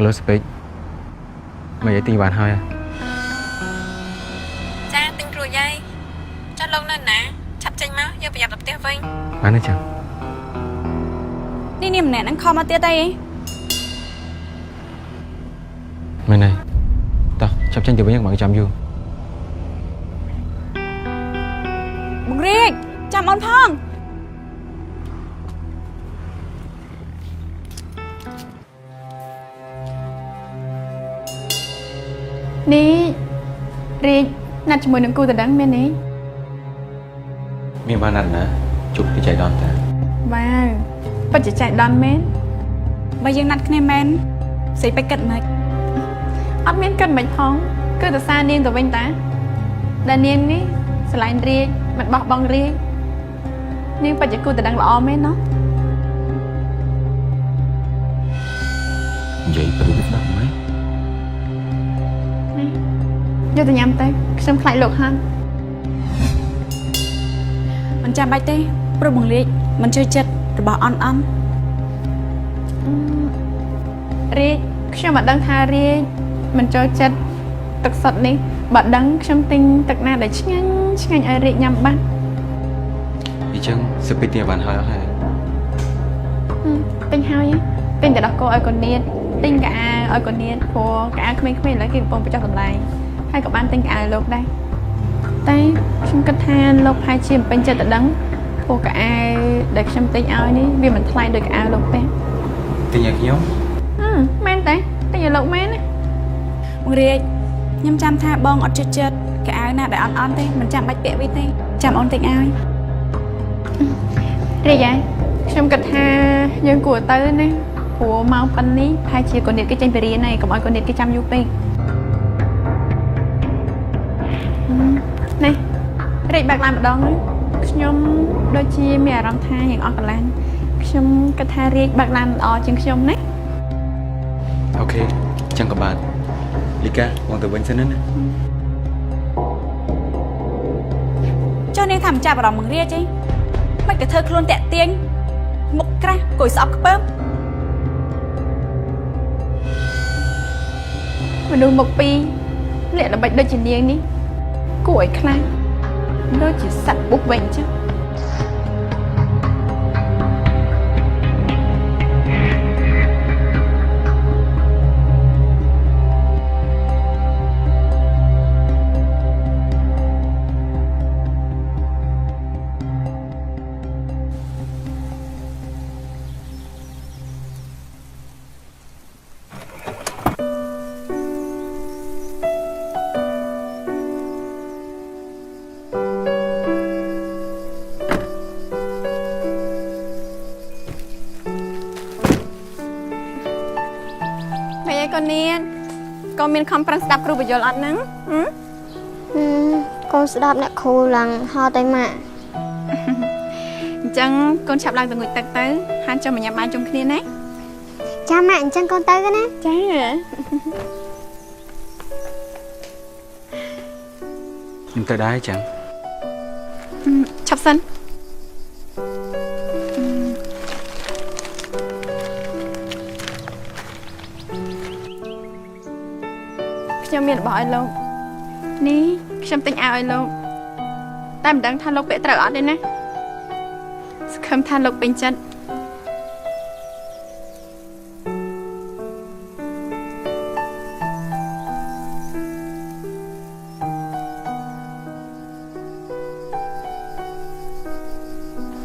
ឡូស្ពេចមកយាយទិញបានហើយហ៎ ចាទិញរួចហើយចុះលោកនៅណាឆាប់ចេញមកយើងប្រយ័ត្នទៅផ្ទះវិញ បានទេចឹង នេះនេះម្នាក់ហ្នឹងខំមកទៀតអី មែនហើយតោះចាប់ចេញទៅវិញមកចាំយូរ បងរាជចាំអូនផង នេះរាជណាត់ជាមួយនឹងគូតដឹងមែនទេ មានបានណាត់ណាជួបពីចៃដន្យតា វ៉ាវពិតជាចៃដន្យមែន បើយើងណាត់គ្នាមែនស្អីពេចគិតមិន អត់មានគិតមិនផងគឺតសានាងទៅវិញតាដែលនាងនេះស្រឡាញ់រាជមិនបោះបង់រាជនាងពិតជាគូតដឹងល្អមែនណោះ និយាយព្រឺស្ដាប់ម៉េច នេះយកទៅញ៉ាំទៅខ្ញុំខ្លាចលោកហាន់ មិនចាំបាច់ទេព្រោះបងរាជមិនជួយចិត្តរបស់អន់អន់ រាជខ្ញុំមិនដឹងថារាជមិនចូលចិត្តទឹកសុទ្ធនេះបើដឹងខ្ញុំទិញទឹកណាដែលឆ្ងាញ់ឆ្ងាញ់ឲ្យរាជញ៉ាំបាត់ អញ្ចឹងស្ពេចទិញបានហើយអត់ហើយ ហឹមទិញហើយហ៎ទិញតែដោះគោឲ្យកូននាតទិញកៅអៅឲ្យកូននាតព្រោះកៅអៅក្មេងៗឥឡូវគេកំពុងបញ្ចុះតម្លៃហើយក៏បានទិញកៅអៅលោកដែរតែខ្ញុំគិតថាលោកប្រហែលជាមិនពេញចិត្តទៅដឹងព្រោះកៅអៅដែលខ្ញុំទិញឲ្យនេះវាមិនថ្លៃដូចកៅអៅលោកទេ ទិញឲ្យខ្ញុំ ហឹមមែនទេទិញឲ្យលោកមែនណា បងរាជខ្ញុំចាំថាបងអត់ចិត្តចិត្តកៅអៅណាដែលអន់អន់ទេមិនចាំបាច់ពាក់វាទេចាំអូនទិញឲ្យ រាជហើយខ្ញុំគិតថាយើងគួរទៅណាព្រោះម៉ោងប៉ុណ្នេះប្រហែលជាកូននាតគេចេញពីរៀនហើយកុំឲ្យកូននាតគេចាំយូរពេកហឹមនេះរាជបើកឡានម្ដងណាខ្ញុំដូចជាមានអារម្មណ៍ថាយ៉ាងអស់កម្លាំងខ្ញុំគិតថារាជបើកឡានល្អជាងខ្ញុំណា អូខេអញ្ចឹងក៏បានលីកាបងទៅវិញសិនណា ចុះនាងថាមិនចាប់អារម្មណ៍បងរាជអីមិនក៏ធ្វើខ្លួនតាក់ទាញមុខក្រាស់គួយស្អប់ខ្ពើម មនុស្សមុខពីរលាក់ល្បិចដូចជានាងនេះគួរឲ្យខ្លាចដូចជាសត្វបុកវិញអញ្ចឹង ម៉េចឯងកូននាងកូនមានខំប្រឹងស្ដាប់គ្រូបញ្យល់អត់ហ្នឹងហឹម ហឹមកូនស្ដាប់អ្នកគ្រូឡើងហត់តែម៉ាក់ អញ្ចឹងកូនឆាប់ឡើងទៅងូតទឹកទៅហានចុះមកញ៉ាំបាយជុំគ្នាណា ចាម៉ាក់អញ្ចឹងកូនទៅណា ចា ខ្ញុំទៅដែរអញ្ចឹង ឆាប់សិនខ្ញុំមានរបស់ឲ្យលោកនេះខ្ញុំទិញអាវឲ្យលោកតែមិនដឹងថាលោកពាក់ត្រូវអត់ទេណាសង្ឃឹមថាលោកពេញចិត្ត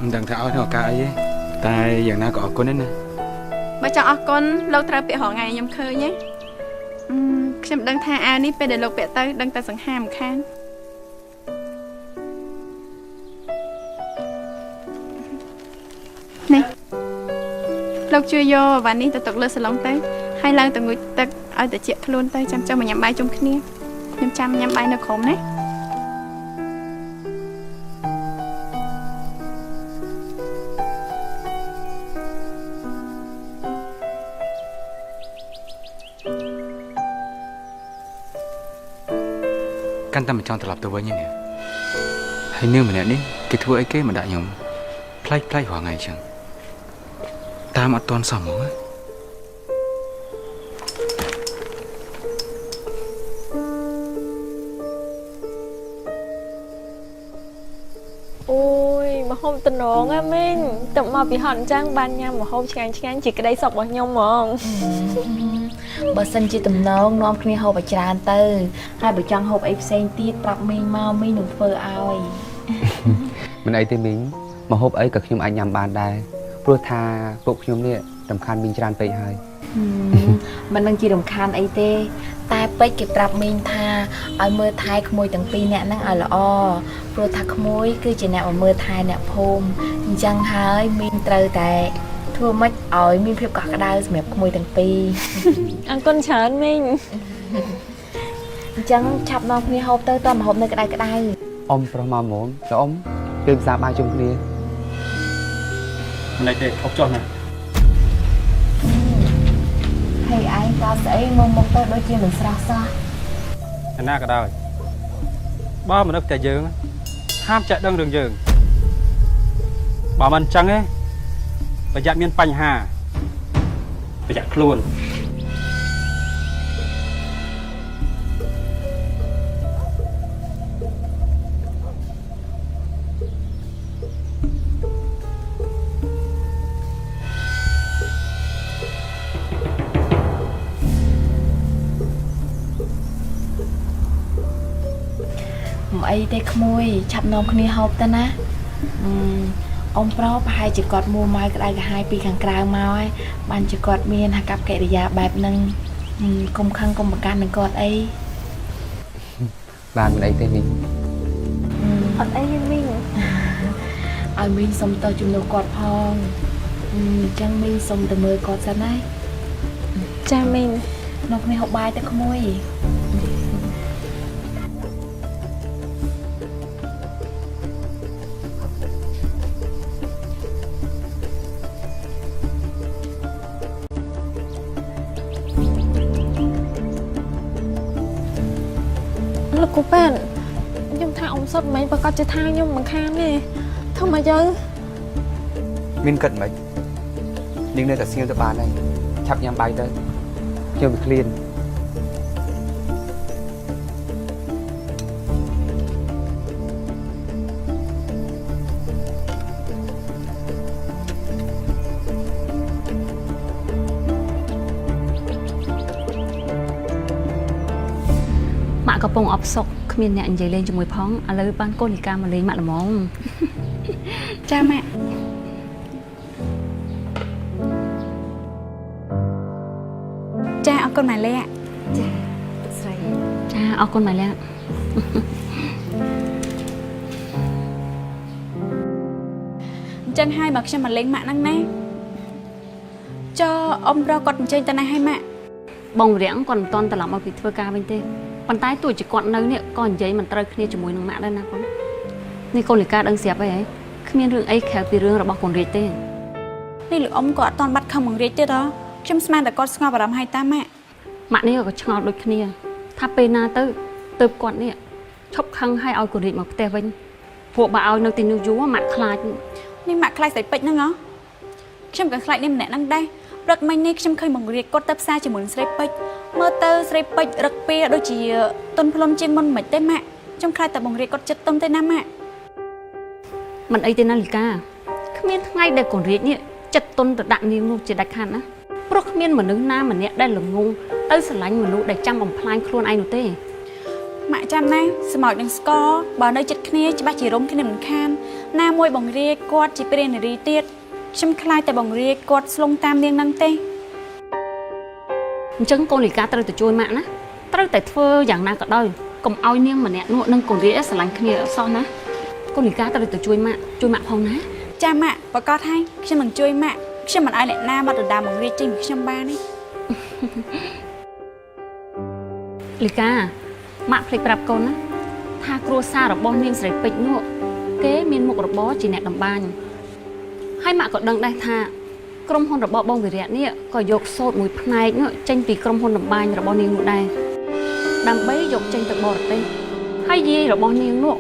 មិនដឹងថាឲ្យនៅឱកាសអីទេតែយ៉ាងណាក៏អរគុណដែរណា បើចង់អរគុណលោកត្រូវពាក់រាល់ថ្ងៃខ្ញុំឃើញណាអឺខ្ញុំដឹងថាអាវនេះពេលដែលលោកពាក់ទៅដឹងតែសង្ហាមិនខាននេះលោកជួយយកអវ៉ាន់នេះទៅទុកលើសាឡុងទៅហើយឡើងទៅងូតទឹកឲ្យត្រជាក់ខ្លួនទៅចាំចុះមកញ៉ាំបាយជុំគ្នាខ្ញុំចាំញ៉ាំបាយនៅក្រុមណា កាន់តែមិនចង់ត្រឡប់ទៅវិញទេនេះហើយនាងម្នាក់នេះគេធ្វើអីគេមិនដាក់ខ្ញុំប្លែកប្លែករាល់ថ្ងៃអញ្ចឹងតាមអត់ទាន់សោះហ្មងណា ម្ហូបតំណងណាមីងទឹកមកពីហត់អញ្ចឹងបានញ៉ាំម្ហូបឆ្ងាញ់ឆ្ងាញ់ជាក្តីសុខរបស់ខ្ញុំហ្មង បើសិនជាតំណងនាំគ្នាហូបឲ្យច្រើនទៅហើយបើចង់ហូបអីផ្សេងទៀតប្រាប់មីងមកមីងនឹងធ្វើឲ្យ មិនអីទេមីងមកហូបអីក៏ខ្ញុំអាចញ៉ាំបានដែរព្រោះថាពួកខ្ញុំនេះរំខានមីងច្រើនពេកហើយ មិននឹងជារំខានអីទេ តែពេជ្រគេប្រាប់មីងថាឲ្យមើលថែក្មួយទាំងពីរអ្នកហ្នឹងឲ្យល្អព្រោះថាក្មួយគឺជាអ្នកមកមើលថែអ្នកភូមិអញ្ចឹងហើយមីងត្រូវតែធ្វើម៉េចឲ្យមានភាពកក់ក្ដៅសម្រាប់ក្មួយទាំងពីរ អរគុណច្រើនមីង អញ្ចឹងឆាប់នាំគ្នាហូបទៅតមហូបនៅក្ដៅក្ដៅ អ៊ំប្រុសមកហ្មងតើអ៊ំពេលភាសាបាយជុំគ្នា មិនអីទេអុកចុះណា ហើយឯងក៏ស្អីមកមុខទៅដូចជាមិនស្រស់សោះ ឯណាក៏ដោយបើមនុស្សតែយើងហាមចាក់ដឹងរឿងយើងបើមិនអញ្ចឹងទេប្រយ័ត្នមានបញ្ហាប្រយ័ត្នខ្លួន មិនអីទេក្មួយឆាប់នាំគ្នាហូបទៅណាអឺអ៊ំប្រុសប្រហែលជាគាត់មួម៉ៅក្តៅក្រហាយពីខាងក្រៅមកហើយបានជាគាត់មានអាកប្បកិរិយាបែបហ្នឹងកុំខឹងកុំប្រកាន់នឹងគាត់អី បានមិនអីទេមីង អត់អីទេមីង ឲ្យមីងសុំទៅជំនួសគាត់ផងអញ្ចឹងមីងសុំទៅមើលគាត់សិនណា ចាមីង នាំគ្នាហូបបាយទៅក្មួយ លោកគ្រូប៉ែនខ្ញុំថាអ៊ំសុតមិញប្រកាសជាថាខ្ញុំមិនខានទេធ្វើមកយើង មានគិតមិននាងនៅតែស្ងៀមទៅបានហើយឆាប់ញ៉ាំបាយទៅខ្ញុំវាឃ្លាន ម៉ាក់កំពុងអបសុកគ្មានអ្នកនិយាយលេងជាមួយផងឥឡូវបានកូនលីកាមកលេងម៉ាក់ល្មម ចាម៉ាក់ចាអរគុណម៉ែលាក់ ស្រី ចាអរគុណម៉ែលាក់ អញ្ចឹងហើយបើខ្ញុំមកលេងម៉ាក់ហ្នឹងណាចុះអ៊ំប្រុសគាត់អញ្ជើញទៅណាឲ្យម៉ាក់ បងវរៈគាត់មិនតន់ត្រឡប់មកពីធ្វើការវិញទេប៉ុន្តែទោះជាគាត់នៅនេះក៏និយាយមិនត្រូវគ្នាជាមួយនឹងម៉ាក់ដែរណាកូននេះកូនលីកាដឹងស្រាប់ហើយហ៎គ្មានរឿងអីក្រៅពីរឿងរបស់កូនរាជទេ នេះលោកអ៊ំក៏អត់តន់បាត់ខំបង្រៀនទៀតហ៎ខ្ញុំស្មានតែគាត់ស្ងប់អារម្មណ៍ឲ្យតាមម៉ាក់ ម៉ាក់នេះក៏ឆ្ងល់ដូចគ្នា ថាពេលណាទៅទៅគាត់នេះឈប់ខឹងឲ្យឲ្យកូនរាជមកផ្ទះវិញពួកបើឲ្យនៅទីនោះយូរម៉ាក់ខ្លាច នេះម៉ាក់ខ្លាចស្រីពេជ្រហ្នឹងហ៎ខ្ញុំក៏ខ្លាចនេះម្នាក់ហ្នឹងដែរព្រឹកមិញនេះខ្ញុំឃើញបង្រៀនគាត់ទៅផ្សារជាមួយនឹងស្រីពេជ្រមើលទៅស្រីពេជ្ររឹកពៀដូចជាទុនផ្លុំជាងមុនមិនទេម៉ាក់ខ្ញុំខ្លាចតែបង្រៀនគាត់ចិត្តទុំទេណាម៉ាក់ មិនអីទេណាលីកាគ្មានថ្ងៃដែលកូនរាជនេះចិត្តទុនទៅដាក់នាងនោះជាដាច់ខាតណាព្រោះគ្មានមនុស្សណាម្នាក់ដែលល្ងងទៅស្រឡាញ់មនុស្សដែលចាំបំផ្លាញខ្លួនឯងនោះទេ ម៉ាក់ចាំណាស្មោចនឹងស្កបើនៅចិត្តគ្នាច្បាស់ជារុំគ្នាមិនខានណាមួយបង្រៀនគាត់ជាព្រានារីទៀតខ្ញុំខ្លាចតែបង្រៀនគាត់ស្លងតាមនាងហ្នឹងទេ អញ្ចឹងកូនលីកាត្រូវតែជួយម៉ាក់ណាត្រូវតែធ្វើយ៉ាងណាក៏ដោយកុំឲ្យនាងម្នាក់នោះនិងកូនរាជស្រឡាញ់គ្នាអត់សោះណាកូនលីកាត្រូវតែជួយម៉ាក់ជួយម៉ាក់ផងណា ចាម៉ាក់ប្រកាសហើយខ្ញុំនឹងជួយម៉ាក់ខ្ញុំមិនឲ្យអ្នកណាមកដណ្ដើមបង្រៀនចេញពីខ្ញុំបានទេ លីកាម៉ាក់ភ្លេចប្រាប់កូនណាថាគ្រួសាររបស់នាងស្រីពេជ្រនោះគេមានមុខរបរជាអ្នកតម្បាញហើយម៉ាក់ក៏ដឹងដែរថាក្រុមហ៊ុនរបស់បងវិរៈនេះក៏យកសូត្រមួយផ្នែកនោះចេញពីក្រុមហ៊ុនតម្បាញរបស់នាងនោះដែរដើម្បីយកចេញទៅបរទេសហើយយាយរបស់នាងនោះ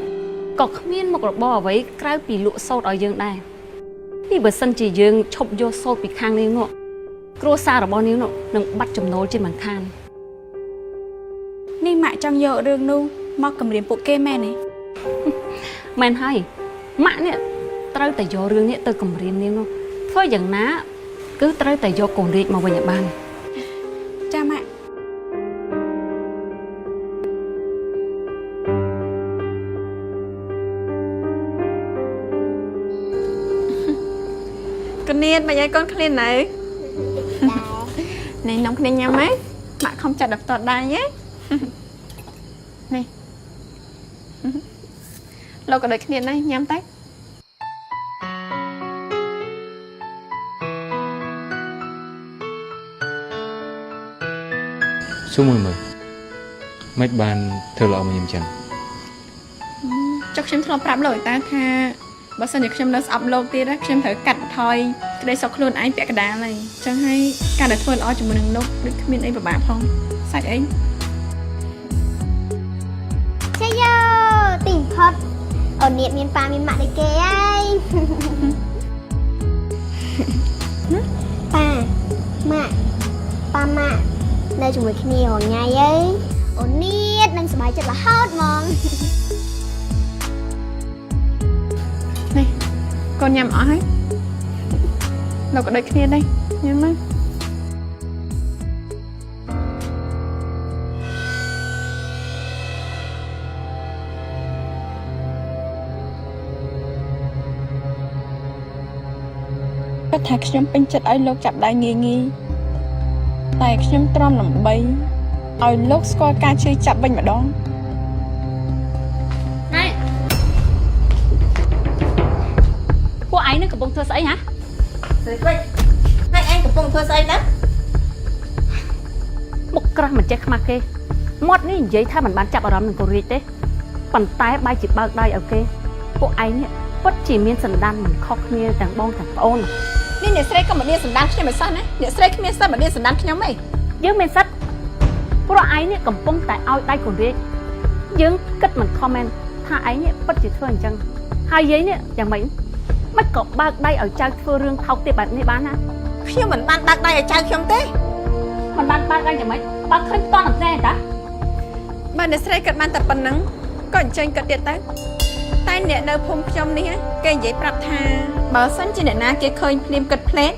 ក៏គ្មានមុខរបរអ្វីក្រៅពីលក់សូត្រឲ្យយើងដែរនេះបើសិនជាយើងឈប់យកសូត្រពីខាងនាងនោះគ្រួសាររបស់នាងនោះនឹងបាត់ចំណូលជាមិនខាន នេះម៉ាក់ចង់យករឿងនោះមកគម្រាមពួកគេមែនទេ មែនហើយម៉ាក់នេះ ត្រូវតែយករឿងនេះទៅគម្រាមនាងនោះធ្វើយ៉ាងណាគឺត្រូវតែយកកូនរាជមកវិញឲ្យបាន ចាម៉ាក់កូននាតមិនឲ្យកូនឃ្លាននៅនេះនំគ្នាញ៉ាំហ៎ម៉ាក់ខំចាត់ដល់ផ្ទាត់ដៃហ៎នេះលោកក៏ដូចគ្នាដែរញ៉ាំទៅ សួរមួយមើលមិនបានធ្វើល្អមកខ្ញុំចឹង ចុះខ្ញុំធ្លាប់ប្រាប់លោកតាថាបើសិនជាខ្ញុំនៅស្អប់លោកទៀតណាខ្ញុំត្រូវកាត់បន្ថយក្តីសុខខ្លួនឯងពាក់កណ្ដាលហើយចឹងហើយការដែលធ្វើល្អជាមួយនឹងលោកដូចគ្មានអីពិបាកផងសាច់អី ឆៃយោទីបំផុតអូននាតមានប៉ាមានម៉ាក់ដូចគេហើយប៉ាម៉ាក់ប៉ាម៉ាក់នៅជាមួយគ្នារាល់ថ្ងៃអីអូននាតនឹងសប្បាយចិត្តរហូតហ្មង នេះកូនញ៉ាំអស់ហើយលោកក៏ដូចគ្នាដែរញ៉ាំមកគាត់ថាខ្ញុំពេញចិត្តឲ្យលោកចាប់ដៃងាយងាយតែខ្ញុំទ្រាំដើម្បីឲ្យលោកស្គាល់ការជឿចាប់វិញម្ដង ណែពួកឯងនឹងកំពុងធ្វើស្អីហ៎ ស្រីពេជ្រហើយឯងកំពុងធ្វើស្អីណា មុខក្រាស់មិនចេះខ្មាស់គេមាត់នេះនិយាយថាមិនបានចាប់អារម្មណ៍នឹងកូនរាជទេប៉ុន្តែបែរជាបើកដៃឲ្យគេពួកឯងនេះពិតជាមានសន្តានមិនខុសគ្នាទាំងបងទាំងប្អូន នេះអ្នកស្រីក៏មកនាសន្តានខ្ញុំឲ្យសោះណាអ្នកស្រីគ្មានសិទ្ធិមកនាសន្តានខ្ញុំទេ យើងមានសិទ្ធិព្រោះឯងនេះកំពុងតែឲ្យដៃកូនរាជយើងគិតមិនខុសមែនថាឯងនេះពិតជាធ្វើអញ្ចឹងហើយយាយនេះយ៉ាងម៉េចមិនក៏បើកដៃឲ្យចៅធ្វើរឿងថោកទាបបែបនេះបានណា ខ្ញុំមិនបានបើកដៃឲ្យចៅខ្ញុំទេ មិនបានបើកដៃយ៉ាងម៉េចបើឃើញផ្ទាល់នឹងទេតា បើអ្នកស្រីគិតបានតែប៉ុណ្ណឹងក៏អញ្ជើញគិតទៀតទៅតែអ្នកនៅភូមិខ្ញុំនេះគេនិយាយប្រាប់ថាបើសិនជាអ្នកណាគេឃើញភ្លាមគិតភ្លេត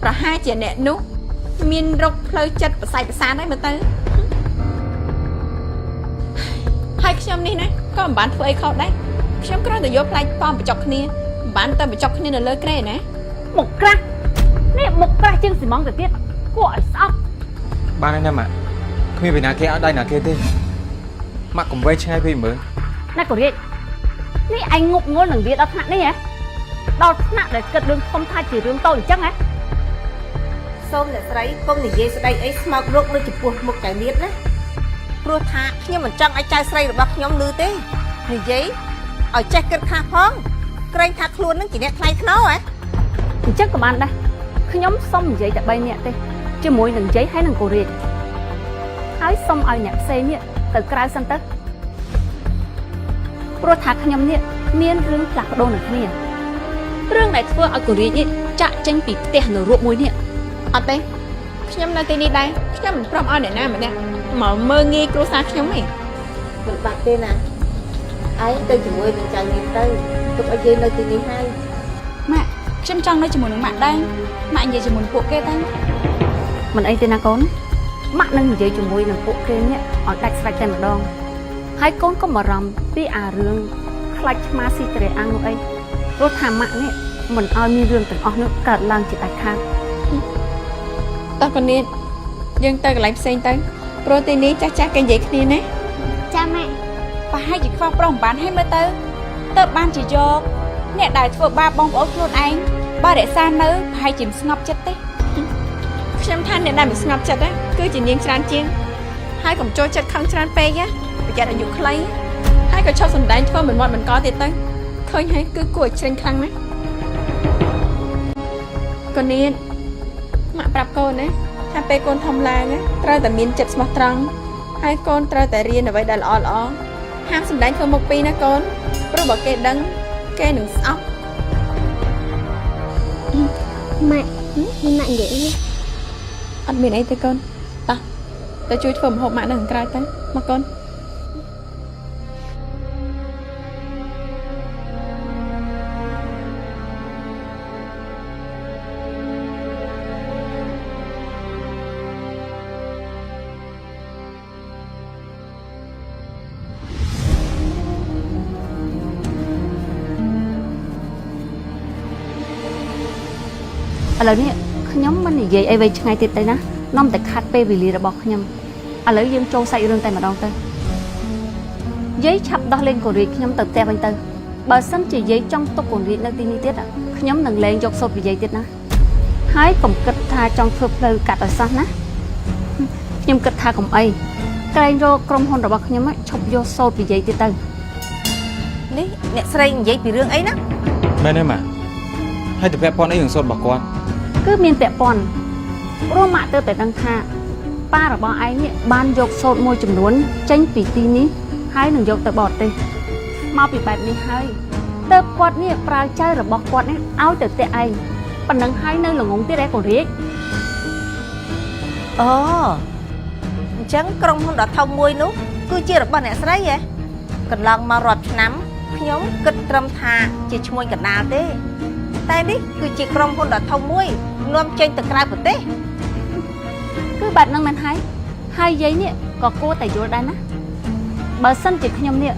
ប្រហែលជាអ្នកនោះមានរោគផ្លូវចិត្តប្រស័យប្រសាទហើយមើលទៅហើយខ្ញុំនេះណាក៏មិនបានធ្វើអីខុសដែរខ្ញុំគ្រាន់តែយកផ្លែប៉ោមបញ្ចុកគ្នាមិនបានទៅបញ្ចុកគ្នានៅលើគ្រែណា មុខក្រាស់នេះមុខក្រាស់ជាងស៊ីម៉ងទៅទៀតគួរឲ្យស្អប់ បានហើយណាម៉ាក់គ្មានពីណាគេឲ្យដៃណាគេទេម៉ាក់កុំវែងឆ្ងាយពេកមើល ណាកូរាជនេះឯងងប់ងល់នឹងវាដល់ថ្នាក់នេះហ៎ដល់ថ្នាក់ដែលគិតរឿងធំថាជារឿងតូចអញ្ចឹងហ៎ សូមអ្នកស្រីកុំនិយាយស្ដីអីស្មោករោគនៅចំពោះមុខចៅនាតណាព្រោះថាខ្ញុំមិនចង់ឲ្យចៅស្រីរបស់ខ្ញុំឮទេនិយាយឲ្យចេះគិតខ្លះផងក្រែងថាខ្លួននឹងជាអ្នកថ្លៃថ្នូរហ៎ អញ្ចឹងក៏បានដែរខ្ញុំសុំនិយាយតែ3នាក់ទេជាមួយនឹងយាយហើយនឹងកូរាជហើយសុំឲ្យអ្នកផ្សេងនេះទៅក្រៅសិនទៅព្រោះថាខ្ញុំនេះមានរឿងផ្លាស់ប្ដូរនឹងគ្នារឿងដែលធ្វើឲ្យកូរាជនេះចាក់ចេញពីផ្ទះនៅរូបមួយនេះ អត់ទេខ្ញុំនៅទីនេះដែរខ្ញុំមិនព្រមឲ្យអ្នកណាម្នាក់មកមើលងាយគ្រួសារខ្ញុំទេ មិនបាច់ទេណាឯងទៅជាមួយនឹងចៅនាតទៅទុកឲ្យយាយនៅទីនេះហើយ ម៉ាក់ខ្ញុំចង់នៅជាមួយនឹងម៉ាក់ដែរម៉ាក់និយាយជាមួយនឹងពួកគេទៅ មិនអីទេណាកូនម៉ាក់នឹងនិយាយជាមួយនឹងពួកគេនេះឲ្យដាច់ស្រេចតែម្ដងហើយកូនកុំបារម្ភពីអារឿងខ្លាចឆ្មាស៊ីត្រេអាំងនោះអីព្រោះថាម៉ាក់នេះមិនឲ្យមានរឿងទាំងអស់នោះកើតឡើងជាដាច់ខាត តោះកូននាតយើងទៅកន្លែងផ្សេងទៅព្រោះទីនេះចាស់ចាស់គេនិយាយគ្នាណា ចាម៉ាក់ ប្រហែលជាខ្វះប្រុសមិនបានឲ្យមើលទៅទៅបានជាយកអ្នកដែលធ្វើបាបបងប្អូនខ្លួនឯងបើរក្សានៅប្រហែលជាមិនស្ងប់ចិត្តទេ ខ្ញុំថាអ្នកដែលមិនស្ងប់ចិត្តណាគឺជានាងច្រើនជាងហើយកុំចូលចិត្តខឹងច្រើនពេកណាប្រយ័ត្នអាយុខ្លីហើយក៏ឈប់សម្ដែងធ្វើមិនមាត់មិនកទៀតទៅឃើញហើយគឺគួរឲ្យជ្រេញខ្លាំងណាស់កូននាតម៉ាក់ប្រាប់កូនណាថាពេលកូនធំឡើងណាត្រូវតែមានចិត្តស្មោះត្រង់ហើយកូនត្រូវតែរៀនអ្វីដែលល្អល្អហាមសម្ដែងធ្វើមុខពីរណាកូនព្រោះបើគេដឹងគេនឹងស្អប់ ម៉ាក់នេះម៉ាក់និយាយអីណា អត់មានអីទេកូនតោះទៅជួយធ្វើម្ហូបម៉ាក់នៅខាងក្រៅទៅមកកូន ឥឡូវនេះខ្ញុំមិននិយាយអីវែងឆ្ងាយទៀតទេណានាំតែខាត់ពេលវេលារបស់ខ្ញុំឥឡូវយើងចូលសាច់រឿងតែម្ដងទៅយាយឆាប់ដោះលែងកូនរាជខ្ញុំទៅផ្ទះវិញទៅបើសិនជាយាយចង់ទុកកូនរាជនៅទីនេះទៀតខ្ញុំនឹងលែងយកសូត្រពីយាយទៀតណាហើយកុំគិតថាចង់ធ្វើផ្លូវកាត់ឲ្យសោះណាខ្ញុំគិតថាកុំអីក្រែងរកក្រុមហ៊ុនរបស់ខ្ញុំឈប់យកសូត្រពីយាយទៀតទៅ នេះអ្នកស្រីនិយាយពីរឿងអីណា មែនទេម៉ាក់ហើយទៅពាក់ព័ន្ធអីរឿងសូត្ររបស់គាត់ គឺមានពាក់ព័ន្ធព្រោះម៉ាក់ទៅតែដឹងថាប៉ារបស់ឯងនេះបានយកសូត្រមួយចំនួនចេញពីទីនេះហើយនឹងយកទៅបរទេសមកពីបែបនេះហើយទើបគាត់នេះប្រើចៅរបស់គាត់នេះឲ្យទៅផ្ទះឯងប៉ុណ្ណឹងហើយនៅល្ងងទៀតឯកូនរាជ អូអញ្ចឹងក្រុមហ៊ុនដ៏ធំមួយនោះគឺជារបស់អ្នកស្រីហ៎កន្លងមករាប់ឆ្នាំខ្ញុំគិតត្រឹមថាជាឈ្មួញកណ្ដាលទេតែនេះគឺជាក្រុមហ៊ុនដ៏ធំមួយនាំចេញទៅក្រៅប្រទេស គឺបែបហ្នឹងមែនហើយហើយយាយនេះក៏គួរតែយល់ដែរណាបើសិនជាខ្ញុំនេះ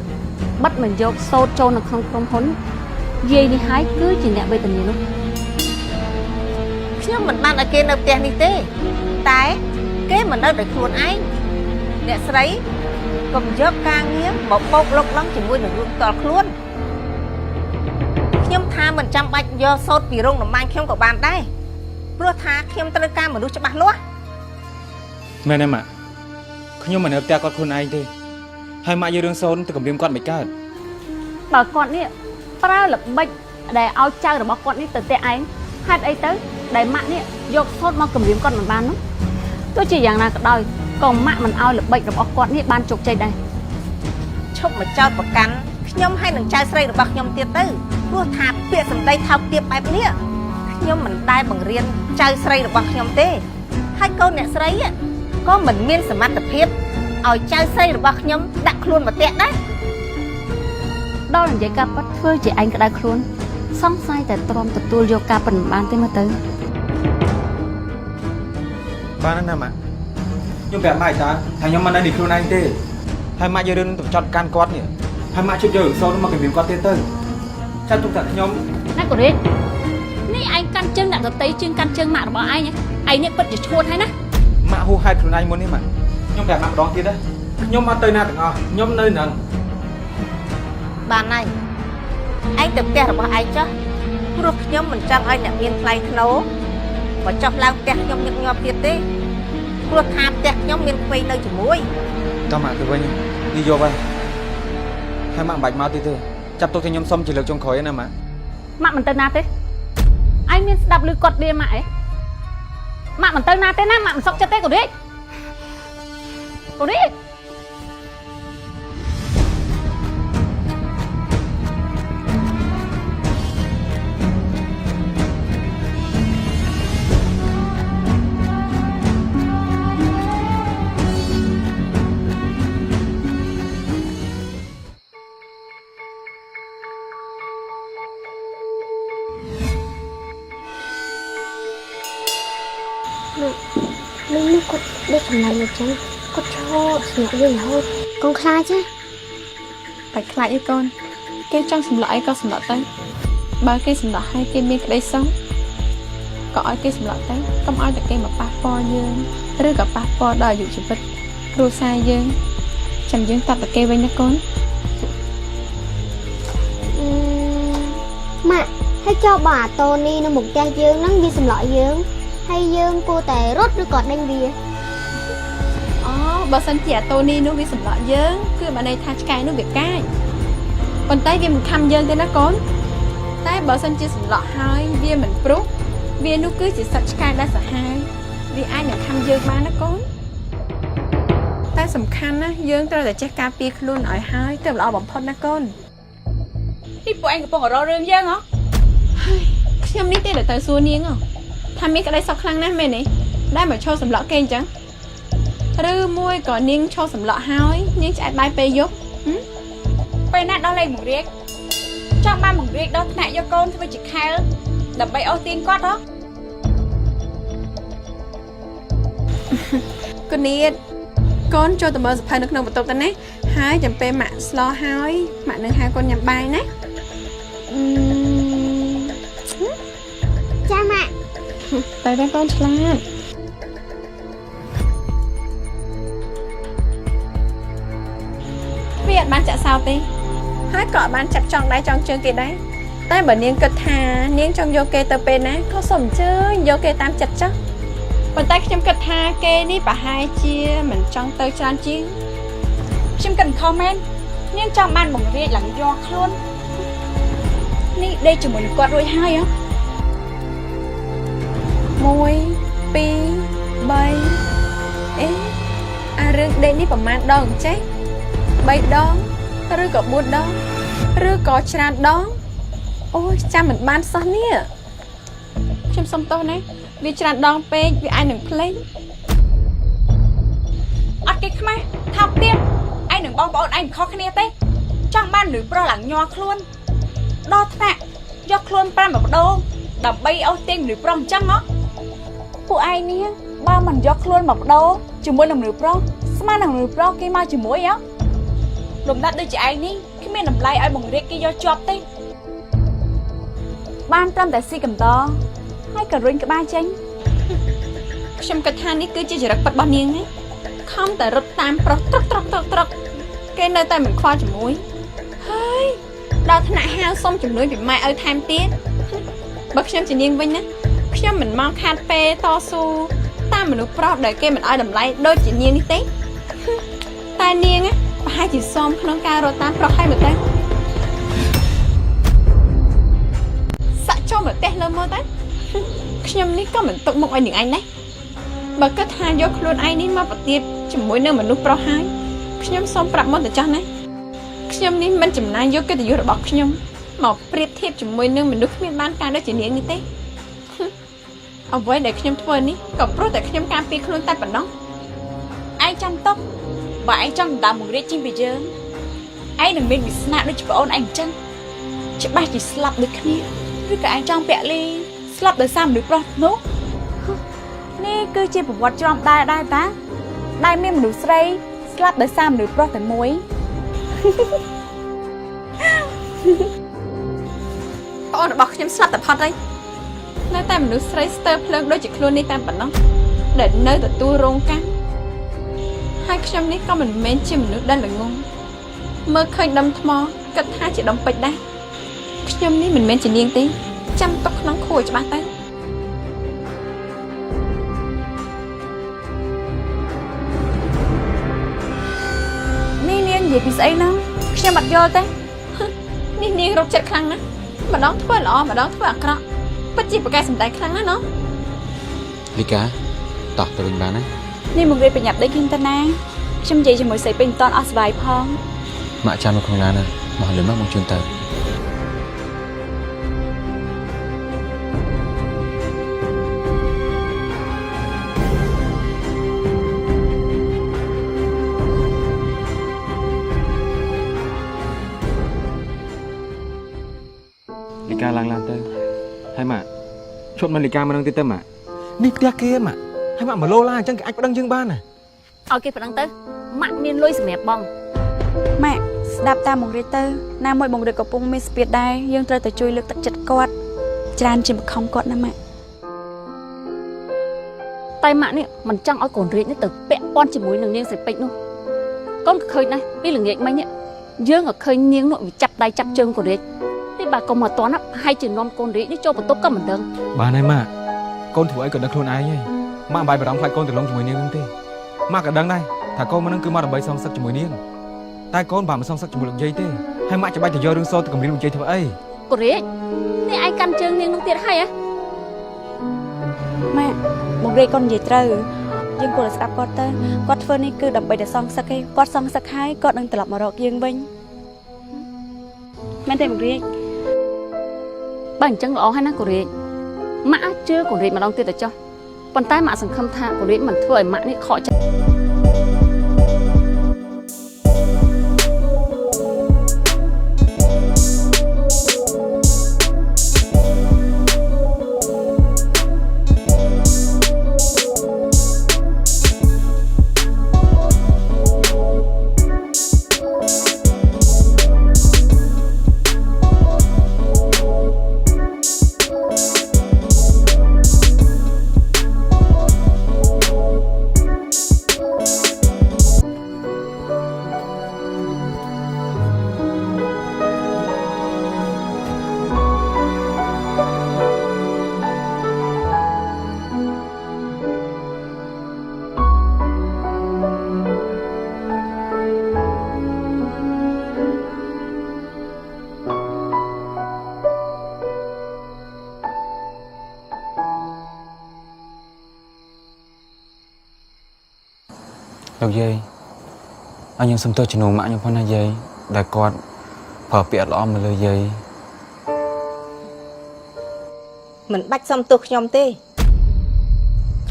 បិទមិនយកសូត្រចូលនៅក្នុងក្រុមហ៊ុនយាយនេះហើយគឺជាអ្នកវេទនានោះ ខ្ញុំមិនបានឲ្យគេនៅផ្ទះនេះទេតែគេមិននៅដោយខ្លួនឯងអ្នកស្រីកុំយកការងារមកបោកលុកឡំជាមួយនឹងរឿងផ្ទាល់ខ្លួនខ្ញុំថាមិនចាំបាច់យកសូត្រពីរោងតម្បាញខ្ញុំក៏បានដែរព្រោះថាខ្ញុំត្រូវការមនុស្សច្បាស់លាស់ មែនទេម៉ាក់ខ្ញុំមិននៅផ្ទះគាត់ខ្លួនឯងទេហើយម៉ាក់យករឿងសូត្រទៅគំរាមគាត់មិនកើត បើគាត់នេះប្រើល្បិចដែលឲ្យចៅរបស់គាត់នេះទៅផ្ទះឯងហេតុអីទៅដែលម៉ាក់នេះយកសូត្រមកគំរាមគាត់មិនបាននោះទោះជាយ៉ាងណាក៏ដោយក៏ម៉ាក់មិនឲ្យល្បិចរបស់គាត់នេះបានជោគជ័យដែរ ឈប់មកចោតប្រកាន់ខ្ញុំហើយនឹងចៅស្រីរបស់ខ្ញុំទៀតទៅព្រោះថាពាក្យសម្ដីថោកទាបបែបនេះខ្ញុំមិនដែលបង្រៀនចៅស្រីរបស់ខ្ញុំទេហើយកូនអ្នកស្រីក៏មិនមានសមត្ថភាពឲ្យចៅស្រីរបស់ខ្ញុំដាក់ខ្លួនមកតាក់ដែរ ដល់និយាយការពិតធ្វើជាឯងក្តៅខ្លួនសង្ស័យតែទ្រាំទទួលយកការពិតមិនបានទេមើលទៅ បានណាស់ណាម៉ាក់ខ្ញុំប្រាប់ម៉ាក់តាថាខ្ញុំមិននៅនេះខ្លួនឯងទេហើយម៉ាក់យករឿងទៅចោតកាន់គាត់នេះហើយម៉ាក់ជិបយករឿងសូត្រមកគំរាមគាត់ទៀតទៅចាត់ទុកថាខ្ញុំ ណាកូរ៉េនេះឯងកាន់ជើងអ្នកដតីជាងកាន់ជើងម៉ាក់របស់ឯងឯងនេះពិតជាឈួតហើយណា ម៉ាក់ហួសហេតុខ្លួនឯងមុននេះម៉ាក់ខ្ញុំប្រាប់ម៉ាក់ម្ដងទៀតណាខ្ញុំមកទៅណាទាំងអស់ខ្ញុំនៅនឹង បានហើយឯងទៅផ្ទះរបស់ឯងចុះព្រោះខ្ញុំមិនចង់ឲ្យអ្នកមានថ្លៃថ្នូរមកចុះឡើងផ្ទះខ្ញុំញឹកញាប់ទៀតទេព្រោះថាផ្ទះខ្ញុំមានក្មេងនៅជាមួយ តោះម៉ាក់ទៅវិញនេះយកហើយហើយម៉ាក់មិនបាច់មកទៀតទេចាប់ទុកថាខ្ញុំសុំជាលើកចុងក្រោយណាម៉ាក់ ម៉ាក់មិនទៅណាទេឯងមានស្ដាប់ឮគាត់លាម៉ាក់ឯងម៉ាក់មិនទៅណាទេណាម៉ាក់មិនសុខចិត្តទេកូរ៉េកូរ៉េ មីងនេះគាត់ដូចចំណៃមកចឹងគាត់ឈរស្នាក់យើងរហូតកូនខ្លាចទេ បាច់ខ្លាចអីកូនគេចង់សម្លក់អីក៏សម្លក់ទៅបើគេសម្លក់ឲ្យគេមានក្តីសុខក៏ឲ្យគេសម្លក់ទៅកុំឲ្យតែគេមកប៉ះពាល់យើងឬក៏ប៉ះពាល់ដល់អាយុជីវិតគ្រួសារយើងចាំយើងតបតែគេវិញណាកូន អឺម៉ាក់ហើយចោលបើអាតូនីនៅមុខផ្ទះយើងហ្នឹងវាសម្លក់យើងហើយយើងគួរតែរត់ឬក៏ដេញវា អូបើសិនជាអាតូនីនោះវាសម្លក់យើងគឺបានន័យថាឆ្កែនោះវាកាចប៉ុន្តែវាមិនខំយើងទេណាកូនតែបើសិនជាសម្លក់ហើយវាមិនព្រុសវានោះគឺជាសត្វឆ្កែដែលសាហាវវាអាចនឹងខំយើងបានណាកូនតែសំខាន់ណាយើងត្រូវតែចេះការពារខ្លួនឲ្យហើយទើបល្អបំផុតណាកូន នេះពួកឯងកំពុងរករឿងយើងហ៎ ខ្ញុំនេះទេដែលទៅសួរនាងហ៎ថាមានក្តីសុខខ្លាំងណាស់មែនទេដែលមកឈរសម្លក់គេអញ្ចឹងឬមួយក៏នាងឈរសម្លក់ហើយនាងឆ្អែតបាយពេលយប់ ពេលណាដល់លេខបង្រៀកចង់បានបង្រៀកដល់ថ្នាក់យកកូនធ្វើជាខែលដើម្បីអូសទាញគាត់ហ៎ គុណៀតកូនចូលទៅមើលសភៅនៅក្នុងបន្ទប់ទៅណាហើយចាំពេលម៉ាក់ស្លោហើយម៉ាក់នឹងហៅកូនញ៉ាំបាយណា អឺចាម៉ាក់ តែតែកូនឆ្លាតវាអត់បានចាក់សោទេហើយក៏អត់បានចាប់ចង់ដៃចង់ជើងគេដែរតែបើនាងគិតថានាងចង់យកគេទៅពេលណាក៏សូមអញ្ជើញយកគេតាមចិត្តចុះប៉ុន្តែខ្ញុំគិតថាគេនេះប្រហែលជាមិនចង់ទៅច្រើនជាងខ្ញុំគិតខុសមែននាងចង់បានបង្រៀនឡើងយកខ្លួននេះដេកជាមួយនឹងគាត់រួចហើយហ៎ 1 2 3អេអារឿងដេកនេះប្រហែលដងចេះ3ដងឬក៏4ដងឬក៏ច្រើនដងអូយចាំមិនបានសោះនេះខ្ញុំសុំទោសណាវាច្រើនដងពេកវាអាចនឹងភ្លេចអត់គេខ្មាស់ថោកទៀតឯងនឹងបងប្អូនឯងខុសគ្នាទេចង់បានមនុស្សប្រុសឡើងញ័រខ្លួនដល់ថ្នាក់យកខ្លួនប្រាំមកបដូរដើម្បីអូសទាញមនុស្សប្រុសអញ្ចឹងហ៎ពួកឯងនេះបើមិនយកខ្លួនមកបដូរជាមួយនឹងមនុស្សប្រុសស្មាននឹងមនុស្សប្រុសគេមកជាមួយហ៎លំដាប់ដូចជាឯងនេះគ្មានតម្លៃឲ្យបង្រៀនគេយកជាប់ទេបានត្រឹមតែស៊ីកំដរហើយក៏រុញក្បាលចេញខ្ញុំគិតថានេះគឺជាចរិតពិតរបស់នាងណាខំតែរត់តាមប្រុសត្រុកត្រុកត្រុកត្រុកគេនៅតែមិនខ្វល់ជាមួយហើយដល់ថ្នាក់ហៅសុំជំនួយពីម៉ែឲ្យថែមទៀតបើខ្ញុំជានាងវិញណាខ្ញុំមិនមកខាតពេលតស៊ូតាមមនុស្សប្រុសដែលគេមិនឲ្យតម្លៃដូចជានាងនេះទេតែនាងប្រហែលជាសមក្នុងការរត់តាមប្រុសហើយមើលទៅសាក់ចូលមកផ្ទះលើមើលទៅខ្ញុំនេះក៏មិនទុកមុខឲ្យនាងឯងដែរបើគិតថាយកខ្លួនឯងនេះមកប្រទៀបជាមួយនឹងមនុស្សប្រុសហើយខ្ញុំសូមប្រាប់មុនទៅចាស់ណាខ្ញុំនេះមិនចំណាយយកកិត្តិយសរបស់ខ្ញុំមកប្រៀបធៀបជាមួយនឹងមនុស្សគ្មានបានការដូចជានាងនេះទេអ្វីដែលខ្ញុំធ្វើនេះក៏ព្រោះតែខ្ញុំការពារខ្លួនតែប៉ុណ្ណោះឯងចាំទុកបើឯងចង់ដណ្ដើមបង្រៀនជាងពីយើងឯងនឹងមានវាសនាដូចជាប្អូនឯងអញ្ចឹងច្បាស់ជាស្លាប់ដូចគ្នាឬក៏ឯងចង់ពាក់លីស្លាប់ដោយសារមនុស្សប្រុសនោះនេះគឺជាប្រវត្តិច្រំដែរដែរតាដែលមានមនុស្សស្រីស្លាប់ដោយសារមនុស្សប្រុសតែមួយប្អូនរបស់ខ្ញុំស្លាប់តែផុតហើយនៅតែមនុស្សស្រីស្ទើរភ្លើងដូចជាខ្លួននេះតាមប៉ុណ្ណោះដែលនៅទទួលរងកម្មហើយខ្ញុំនេះក៏មិនមែនជាមនុស្សដែលល្ងងមើលឃើញដុំថ្មគិតថាជាដុំពេជ្រដែរខ្ញុំនេះមិនមែនជានាងទេចាំទុកក្នុងខួរច្បាស់ទៅនេះនាងនិយាយពីស្អីហ្នឹងខ្ញុំអត់យល់ទេនេះនាងរកចិត្តខ្លាំងណាស់ម្ដងធ្វើល្អម្ដងធ្វើអាក្រក់ពិតជាប្រកែសម្ដែងខ្លាំងណាស់ណោះលីកាតោះទៅវិញបានណានេះមករៀបប្រញាប់ដេកខ្ញុំទៅណាខ្ញុំនិយាយជាមួយស្រីពេញមិនតាន់អស់ស្បាយផងម៉ាក់ចាំនៅក្នុងឡានណាមកលឿនមកជូនទៅលីកាឡើងឡានទៅហើយម៉ាក់ឈប់នៅលីកាមកនឹងទៀតទៅម៉ាក់នេះផ្ទះគេម៉ាក់ហើយម៉ាក់មកលោឡាអញ្ចឹងគេអាចប្តឹងយើងបានណាឲ្យគេប្តឹងទៅម៉ាក់មានលុយសម្រាប់បងម៉ាក់ស្ដាប់តាមបង្រៀនទៅណាមួយបង្រៀនកំពុងមានស្ពាតដែរយើងត្រូវតែជួយលើកទឹកចិត្តគាត់ច្រើនជាងបង្ខំគាត់ណាម៉ាក់តែម៉ាក់នេះមិនចង់ឲ្យកូនរាជនេះទៅពាក់ព័ន្ធជាមួយនឹងនាងស្រីពេជ្រនោះកូនក៏ឃើញដែរពីល្ងាចមិញនេះយើងក៏ឃើញនាងនោះវាចាប់ដៃចាប់ជើងកូនរាជនេះបើកុំមកតន់ណាប្រហែលជានាំកូនរាជនេះចូលបន្ទប់ក៏មិនដឹងបានហើយម៉ាក់កូនធ្វើអីក៏ដឹងខ្លួនឯងហើយម៉ាក់មិនបាយបារម្ភខ្លាចកូនទៅឡងជាមួយនាងនឹងទេម៉ាក់ក៏ដឹងដែរថាកូនមកនឹងគឺមកដើម្បីសងសឹកជាមួយនាងតែកូនបើមិនសងសឹកជាមួយលោកយាយទេហើយម៉ាក់ច្បាច់ទៅយករឿងសូត្រទៅគំរាមលោកយាយធ្វើអីកូនរាជនេះឯងកាន់ជើងនាងនឹងទៀតហើយហ៎ម៉ាក់មករាជកូននិយាយត្រូវយើងគួរតែស្ដាប់គាត់ទៅគាត់ធ្វើនេះគឺដើម្បីតែសងសឹកឯងគាត់សងសឹកហើយគាត់នឹងត្រឡប់មករកយើងវិញមែនទេមករាជបើអញ្ចឹងល្អហើយណាកូនរាជម៉ាក់ជឿកូនរាជម្ដងទៀតទៅចុះប៉ុន្តែម៉ាក់សង្ឃឹមថាកូនរាជមិនធ្វើឲ្យម៉ាក់នេះខកចិត្ត លោកយាយឲ្យខ្ញុំសុំទោសជំនួសម៉ាក់ខ្ញុំផងណាយាយដែលគាត់ប្រើពាក្យអត់ល្អមកលើយាយ មិនបាច់សុំទោសខ្ញុំទេ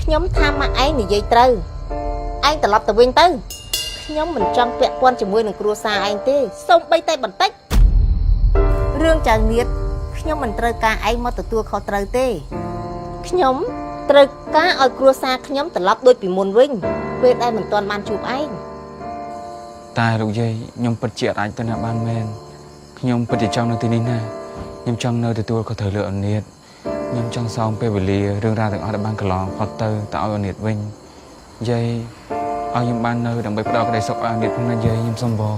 ខ្ញុំថាម៉ាក់ឯងនិយាយត្រូវឯងត្រឡប់ទៅវិញទៅខ្ញុំមិនចង់ពាក់ព័ន្ធជាមួយនឹងគ្រួសារឯងទេសូម្បីតែបន្តិចរឿងចៅនៀតខ្ញុំមិនត្រូវការឯងមកទទួលខុសត្រូវទេខ្ញុំត្រូវការឲ្យគ្រួសារខ្ញុំត្រឡប់ដូចពីមុនវិញពេលដែលមិនទាន់បានជួបឯង តែលោកយាយខ្ញុំពិតជាអត់អាចទៅណាបានមែនខ្ញុំពិតជាចង់នៅទីនេះណាខ្ញុំចង់នៅទទួលខុសត្រូវលើអូននាតខ្ញុំចង់សងពេលវេលារឿងរ៉ាវទាំងអស់ដែលបានកន្លងផុតទៅទៅឲ្យអូននាតវិញយាយឲ្យខ្ញុំបាននៅដើម្បីផ្ដល់ក្តីសុខឲ្យអូននាតផងណាយាយខ្ញុំសុំវ ឯ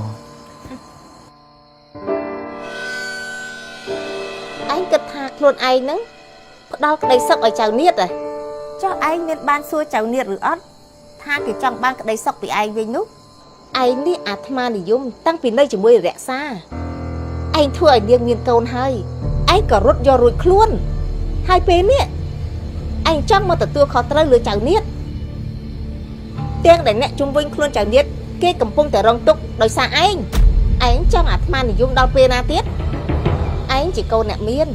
ងគិតថាខ្លួនឯងនឹងផ្ដល់ក្តីសុខឲ្យចៅនៀតហ៎ចុះឯងមានបានសួរចៅនៀតឬអត់ថាគេចង់បានក្តីសុខពីឯងវិញនោះឯងនេះអាត្មានិយមតាំងពីនៅជាមួយរក្សាឯងធ្វើឲ្យនាងមានកូនហើយឯងក៏រត់យករួចខ្លួនហើយពេលនេះឯងចង់មកទទួលខុសត្រូវលើចៅនៀតទាំងដែលអ្នកជំវិញខ្លួនចៅនៀតគេកំពុងតែរងទុក្ខដោយសារឯងឯងចង់អាត្មានិយមដល់ពេលណាទៀតឯងជាកូនអ្នកមាន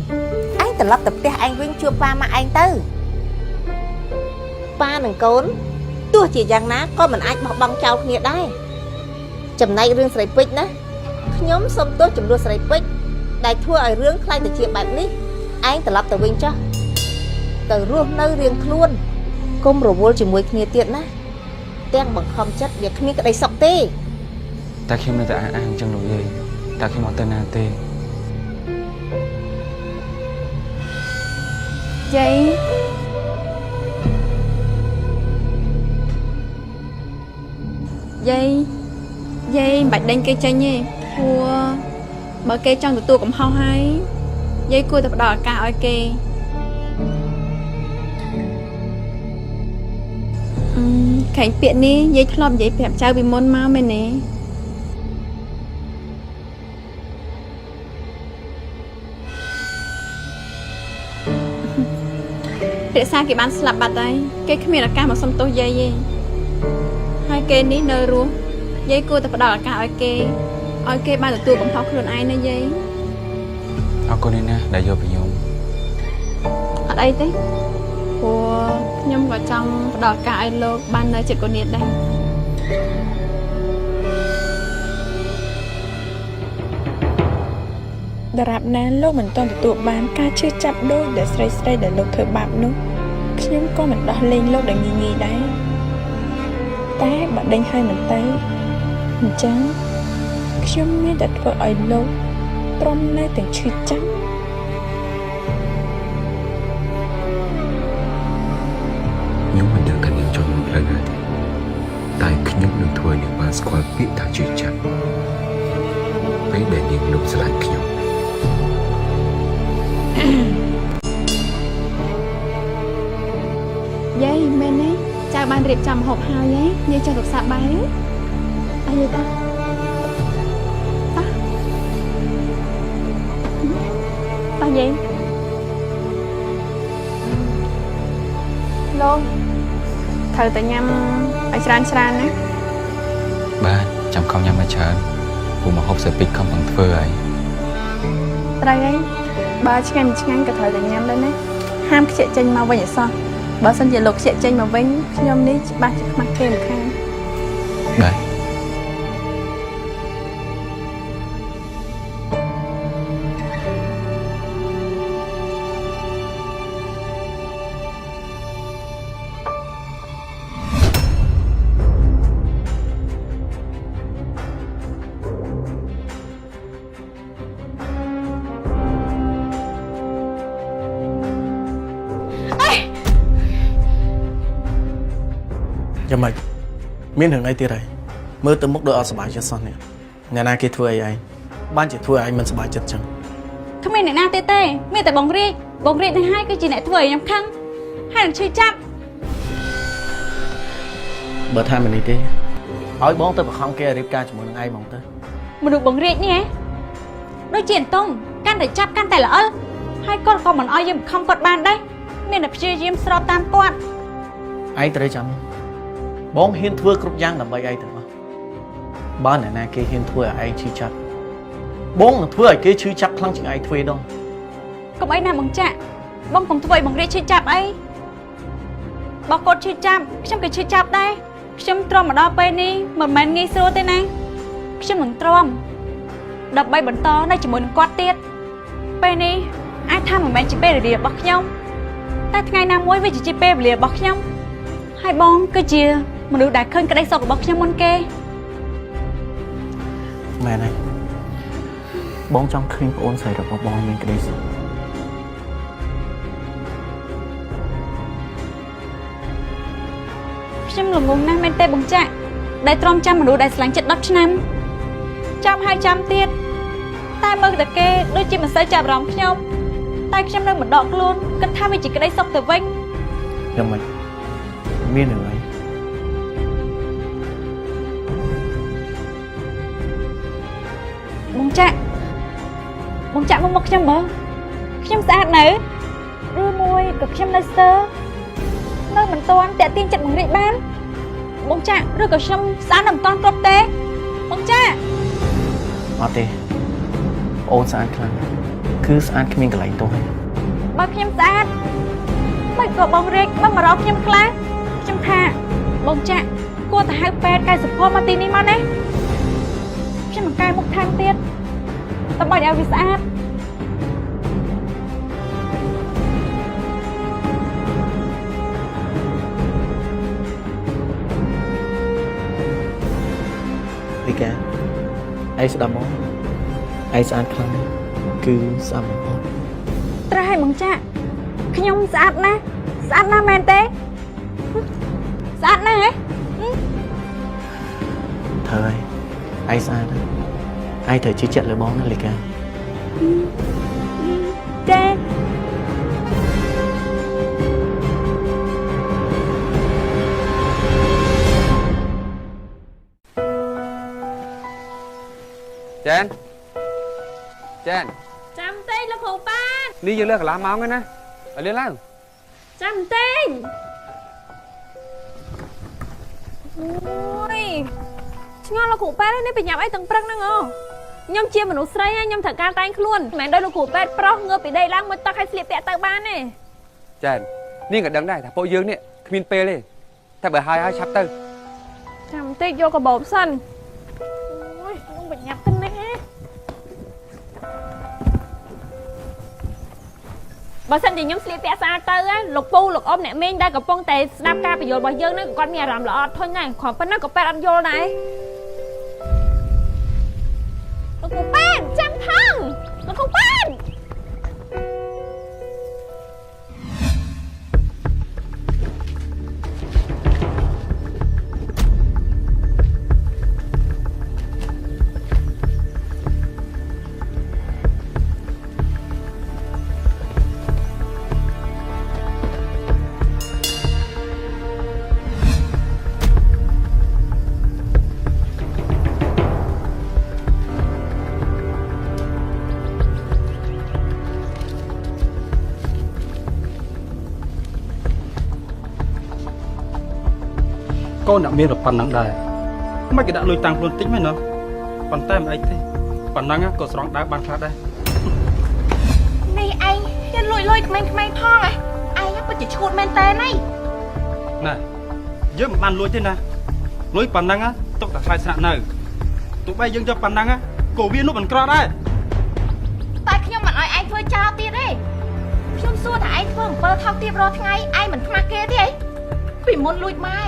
ឯងត្រឡប់ទៅផ្ទះឯងវិញជួបប៉ាម៉ាក់ឯងទៅប៉ានិងកូនទោះជាយ៉ាងណាក៏មិនអាចបោះបង់ចោលគ្នាដែរចំណែករឿងស្រីពេជ្រណាខ្ញុំសូមទោសចំនួនស្រីពេជ្រដែលធ្វើឲ្យរឿងខ្លាយទៅជាបែបនេះឯងត្រឡប់ទៅវិញចុះទៅរស់នៅរៀងខ្លួនកុំរវល់ជាមួយគ្នាទៀតណាទាំងបង្ខំចិត្តវាគ្មានក្តីសុខទេ តែខ្ញុំនៅតែអះអាងចឹងលោកយាយតែខ្ញុំអត់ទៅណាទេ យាយយាយយាយមិនបាច់ដេញគេចេញទេព្រោះបើគេចង់ទទួលកំហុសហើយយាយគួរតែផ្ដល់ឱកាសឲ្យគេក្រែងពាក្យនេះយាយធ្លាប់និយាយប្រាប់ចៅពីមុនមកមែនទេរក្សាគេបានស្លាប់បាត់ហើយគេគ្មានឱកាសមកសុំទោសយាយទេហើយគេនេះនៅរស់យាយគួរតែផ្ដល់ឱកាសឲ្យគេឲ្យគេបានទទួលកំហុសខ្លួនឯងណាយាយ អរគុណណាស់ដែលយកពីខ្ញុំ អត់អីទេព្រោះខ្ញុំក៏ចង់ផ្ដល់ឱកាសឲ្យលោកបាននៅចិត្តកូននាតដែរ ដរាបណាលោកមិនទាន់ទទួលបានការឈឺចាប់ដូចដែលស្រីស្រីដែលលោកធ្វើបាបនោះខ្ញុំក៏មិនដោះលែងលោកដោយងាយងាយដែរតែបើដេញហើយមិនទៅអញ្ចឹងខ្ញុំមានតែធ្វើឲ្យលោកទ្រាំនៅទាំងឈឺចាប់ ខ្ញុំមិនដឹងថានាងចង់មកផ្លូវណាទេតែខ្ញុំនឹងធ្វើឲ្យនាងបានស្គាល់ពាក្យថាជឿចាប់ពេលដែលនាងលុបស្រឡាញ់ខ្ញុំ យាយមែនទេចៅបានរៀបចំម្ហូបហើយហីយាយចុះទៅផ្សារបាយអីយាយតាតាតាយាយលោកត្រូវតែញ៉ាំឲ្យច្រើនច្រើនណា បាទចាំខំញ៉ាំឲ្យច្រើនព្រោះមកហូបស្រីពេជ្រខំប្រឹងធ្វើហើយ ត្រូវហើយបើឆ្ងាញ់មិនឆ្ងាញ់ក៏ត្រូវតែញ៉ាំដែរណាហាមខ្ជិះចេញមកវិញឲ្យសោះបើសិនជាលោកខ្ជិះចេញមកវិញខ្ញុំនេះច្បាស់ជាខ្មាស់គេមិនខាន បាទ យ៉ាងម៉េចមានរឿងអីទៀតហើយមើលទៅមុខដូចអត់សប្បាយចិត្តសោះនេះអ្នកណាគេធ្វើអីឯងបានជាធ្វើឲ្យឯងមិនសប្បាយចិត្តចឹង គ្មានអ្នកណាទៀតទេមានតែបងរាជបងរាជនេះហើយគឺជាអ្នកធ្វើឲ្យខ្ញុំខឹងហើយនឹងឈឺចាប់ បើថាមិននេះទេឲ្យបងទៅបង្ខំគេឲ្យរៀបការជាមួយនឹងឯងហ្មងទៅ មនុស្សបងរាជនេះហ៎ដូចជាអន្ទង់កាន់តែចាប់កាន់តែល្អិលហើយគាត់ក៏មិនឲ្យយើងបង្ខំគាត់បានដែរមានតែព្យាយាមស្របតាមគាត់ ឯងត្រូវចាំ បងហ៊ានធ្វើគ្រប់យ៉ាងដើម្បីឯងទាំងអស់បើអ្នកណាគេហ៊ានធ្វើឲ្យឯងឈឺចាប់បងនឹងធ្វើឲ្យគេឈឺចាប់ខ្លាំងជាងឯងទ្វេដង កុំអីណាបងចាក់បងកុំធ្វើឲ្យបងរាជឈឺចាប់អីបើគាត់ឈឺចាប់ខ្ញុំក៏ឈឺចាប់ដែរខ្ញុំទ្រាំមកដល់ពេលនេះមិនមែនងាយស្រួលទេណាខ្ញុំនឹងទ្រាំដើម្បីបន្តនៅជាមួយនឹងគាត់ទៀតពេលនេះអាចថាមិនមែនជាពេលវេលារបស់ខ្ញុំតែថ្ងៃណាមួយវាជាពេលវេលារបស់ខ្ញុំហើយបងគឺជាមនុស្សដែលឃើញក្តីសុខរបស់ខ្ញុំមុនគេ មែនហើយបងចង់ឃើញប្អូនស្រីរបស់បងមានក្តីសុខ ខ្ញុំល្ងងណាស់មែនទេបងចាក់ដែលទ្រាំចាំមនុស្សដែលស្រឡាញ់ចិត្ត10ឆ្នាំចាំហើយចាំទៀតតែមើលតែគេដូចជាមិនសូវចាប់អារម្មណ៍ខ្ញុំតែខ្ញុំនៅមិនដកខ្លួនគិតថាវាជាក្តីសុខទៅវិញ យ៉ាងម៉េចមានរឿងអី បងចាក់បងចាក់មកខ្ញុំមើលខ្ញុំស្អាតនៅឬមួយក៏ខ្ញុំនៅស្ទើនៅមិនទាន់តាក់ទាញចិត្តបងរាជបានបងចាក់ឬក៏ខ្ញុំស្អាតនៅមិនទាន់គ្រប់ទេបងចាក់ អត់ទេអូនស្អាតខ្លាំងគឺស្អាតគ្មានកន្លែងទោសទេ បើខ្ញុំស្អាតមិនក៏បងរាជមករកខ្ញុំខ្លះខ្ញុំថាបងចាក់គួរតែហៅពេទ្យកែសម្ផស្សមកទីនេះមកណាខ្ញុំនឹងកែមុខថែមទៀតដើម្បីឲ្យវាស្អាត លីកាឯងស្ដាប់មកឯងស្អាតខ្លាំងណាស់គឺស្អាតបំផុត ត្រូវឲ្យបងចាក់ខ្ញុំស្អាតណាស់ស្អាតណាស់មែនទេស្អាតណាស់ហ៎ ត្រូវហើយឯងស្អាតណាស់ឯងត្រូវជឿជាក់លើបងណាលីកា ចា ចែនចែន ចាំទេលោកគ្រូប៉ា នេះយើងលើកកន្លះម៉ោងហើយណាឲ្យលឿនឡើង ចាំទេអូយឆ្ងល់លោកគ្រូប៉ែនេះបញ្ញាប់អីទាំងព្រឹកហ្នឹងអូខ្ញុំជាមនុស្សស្រីហើយខ្ញុំត្រូវការតែងខ្លួនមិនមែនដូចលោកគ្រូពេទ្យប្រុសងើបពីដីឡើងមួយទឹកឲ្យស្លៀកពាក់ទៅបានទេ ចែននាងក៏ដឹងដែរថាពួកយើងនេះគ្មានពេលទេតែបើហើយហើយឆាប់ទៅ ចាំបន្តិចយកកាបូបសិនអូយខ្ញុំបញ្ញាប់ទៅនេះបើសិនជាខ្ញុំស្លៀកពាក់ស្អាតទៅលោកពូលោកអ៊ំអ្នកមីងដែលកំពុងតែស្ដាប់ការពន្យល់របស់យើងហ្នឹងក៏គាត់មានអារម្មណ៍ល្អធុញដែរគ្រាន់ប៉ុណ្ណឹងក៏ពេទ្យអត់យល់ដែរលោកគ្រូពេទ្យចាំផងលោកគ្រូពេទ្យ កូនអ្នកមានប៉ុណ្ណឹងដែរមិនគេដាក់លុយតាំងខ្លួនតិចមែនណោះប៉ុន្តែមិនអីទេប៉ុណ្ណឹងក៏ស្រង់ដើរបានខ្លះដែរ នេះឯងហ៊ានលួចលុយក្មេងៗផងឯងពិតជាឈួតមែនតើណៃ ណែយើងមិនបានលួចទេណាលុយប៉ុណ្ណឹងទុកតែថ្លៃស្នាក់នៅទោះបីយើងយកប៉ុណ្ណឹងក៏វានោះមិនក្រដែរ តែខ្ញុំមិនឲ្យឯងធ្វើចោលទៀតទេខ្ញុំសួរថាឯងធ្វើអំពើថោកទាបរាល់ថ្ងៃឯងមិនខ្មាស់គេទេអីពីមុនលួចម៉ែ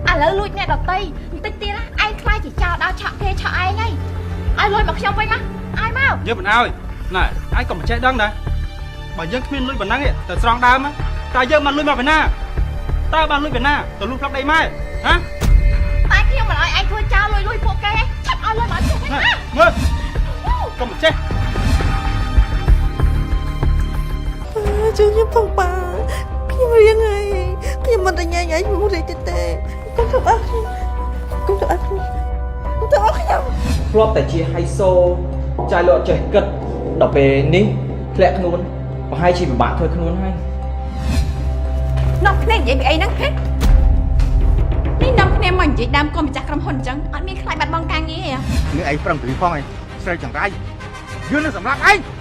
ឥឡូវលួចអ្នកដតីបន្តិចទៀតឯងខ្លាចជាចោលដល់ឆក់គេឆក់ឯងហើយឲ្យលុយមកខ្ញុំវិញមកឲ្យមក យើងមិនឲ្យណែឯងក៏មិនចេះដឹងដែរបើយើងគ្មានលុយប៉ុណ្ណឹងទេទៅស្រង់ដើមតើយើងបានលុយមកពីណាតើបានលុយពីណាទៅលុះផ្លឹកដីម៉ែហ៎ តែខ្ញុំមិនឲ្យឯងធ្វើចោលលុយលុយពួកគេឆាប់ឲ្យលុយមកខ្ញុំវិញណា មើលក៏មិនចេះ ជួយខ្ញុំផងបាខ្ញុំរៀងហើយខ្ញុំមិនញ៉ៃញ៉ៃមួយទេទេកុំធ្វើអស់ខ្ញុំកុំធ្វើអស់ខ្ញុំកុំធ្វើអស់ខ្ញុំ ធ្លាប់តែជាហៃសូចាយលក់ចេះគិតដល់ពេលនេះធ្លាក់ខ្លួនប្រហែលជាពិបាកធ្វើខ្លួនហើយ នាំគ្នានិយាយពីអីហ្នឹងហ៎នេះនាំ យាយដើមកូនម្ចាស់ក្រុមហ៊ុនអញ្ចឹងអត់មានខ្លាចបាត់បង់ការងារទេ នេះឯងប្រឹងព្រីផងឯងស្រីចង្រៃយើងនឹងសម្រាប់ឯង។